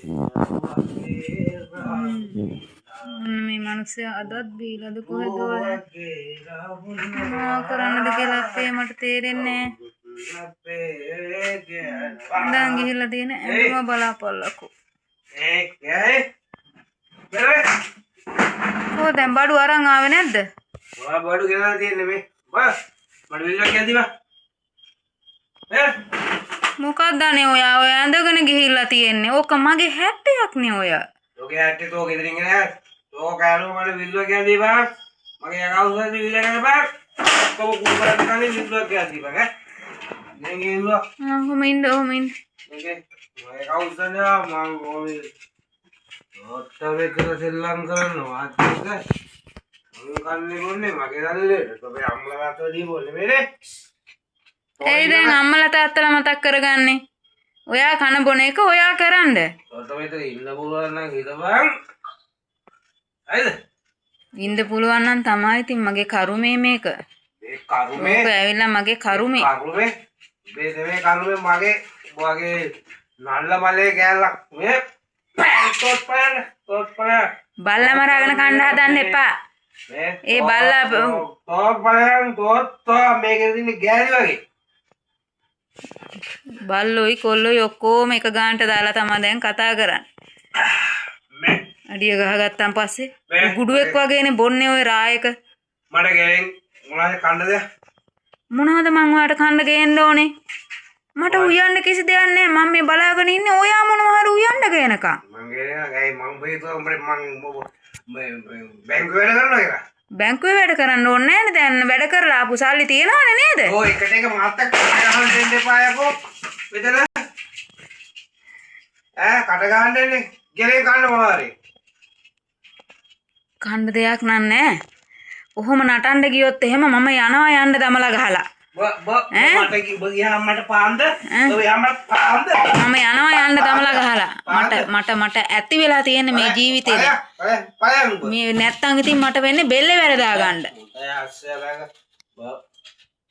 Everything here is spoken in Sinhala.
ඔන්න මේ මිනිස්සයා අදත් බීලාද කොහෙද ඔය? මොනවා කරන්නද කියලා අපේ මට තේරෙන්නේ නෑ. ඉඳන් ගිහිල්ලා තියෙන ඇඳුම බලාපල්ලකෝ. කොහො දැන් බඩු අරන් ආවේ නැද්ද? ඔයා බඩු ගෙනලා තියෙන්නේ මේ. බා මට විල්ලක් කියන් දීපන්. ඈ මොකක්ද අනේ ඔයා ඔය ඇඳගෙන ගිහිල්ලා තියෙන්නේ? ඕක මගේ හැට්ටයක් නේ ඔය. ඔගේ හැට්ටේ තෝ ගෙදරින් ගෙන ඈ. තෝ කෑලුව මට විල්ලුවක් කියන් දීපන්. මගේ ඇකවුන්ට් එකේ විල්ලක් කියන් දීපන්. ඔක්කොම කුඹරක් කන්නේ විල්ලුවක් කියන් දීපන් ඈ. නේ විල්ලුවක්. ආ ඔහොම ඉන්න ඔහොම ඉන්න. මේකේ මගේ ඇකවුන්ට් එක මං කොහොමද තෝත්ත විතර සෙල්ලම් කරනවා අත් එක මං කන්නේ බොන්නේ මගේ සල්ලියට. තෝ අම්මලා තාත්තලා දීපුවා නෙමෙයිනේ. ඇයි දැන් අම්මලා තාත්තලා මතක් කරගන්නේ? ඔයා කන බොන එක ඔයා කරන්න. තෝත්ත විතර ඉන්න පුළුවන් නම් හිටපන්. හරිද? ඉන්න පුළුවන් නම් තමයි ඉතින් මගේ කරුමේ මේක. මේ කරුමේ ඕක ඇවිල්ලා මගේ කරුමේ. කරුමේ මේ මේ කරුමේ මගේ මගේ නල්ල මලේ කෑල්ලක් මේ තෝත් පයන්න තෝත් පයන්න බල්ලා මරාගෙන කන්න හදන්න එපා. මේ ඒ බල්ලා තෝත් පයන්න තෝත් තෝ මේකේ තියෙන ගෑණි වගේ. බල්ලොයි කොල්ලොයි ඔක්කොම එක ගානට දාලා තමයි දැන් කතා කරන්නේ. මේ අඩිය ගහගත්තන් පස්සේ මේ ගුඩුවෙක් වගේනේ බොන්නේ ඔය රායක. මට ගෙලින් මොනවද කන්න දෙයක්? මොනවද මං ඔයාට කන්න ගේන්න ඕනේ? මට උයන්න කිසි දෙයක් නෑ. මං මේ බලාගෙන ඉන්නේ ඔයා මොනවා හරි උයන්න ගේනකම්. මං ගේන ගයි මං හිතුවා උඹට මං මේ බැංකුවේ වැඩ කරනවා කියලා. බැංකුවේ වැඩ කරන්න ඕනේ නෑනේ. දැන් වැඩ කරලා ආපු සල්ලි තියෙනවනේ නේද? ඔව් එකට එක මාත් එක්ක කට ගහන්න දෙන්න එපා යකෝ. මෙතන ඈ කට ගහන්න එන්නේ. ගෙලෙන් කන්න මොනවා හරි. කන්න දෙයක් නන් නෑ. ඔහොම නටන්න ගියොත් එහෙම මම යනවා යන්න දමලා ගහලා. බ බ මට උඹ ගියාම මට පාන්ද? ඔබ ගියාම මට පාන්ද? මම යනවා යන්න දමලා ගහලා. මට මට මට ඇති වෙලා තියෙන මේ ජීවිතේ දැන්. පයන් පයන් උඹ. මේ නැත්තම් ඉතින් මට වෙන්නේ බෙල්ලේ වැරදා ගන්න. මුතය අස්සය ළඟ බ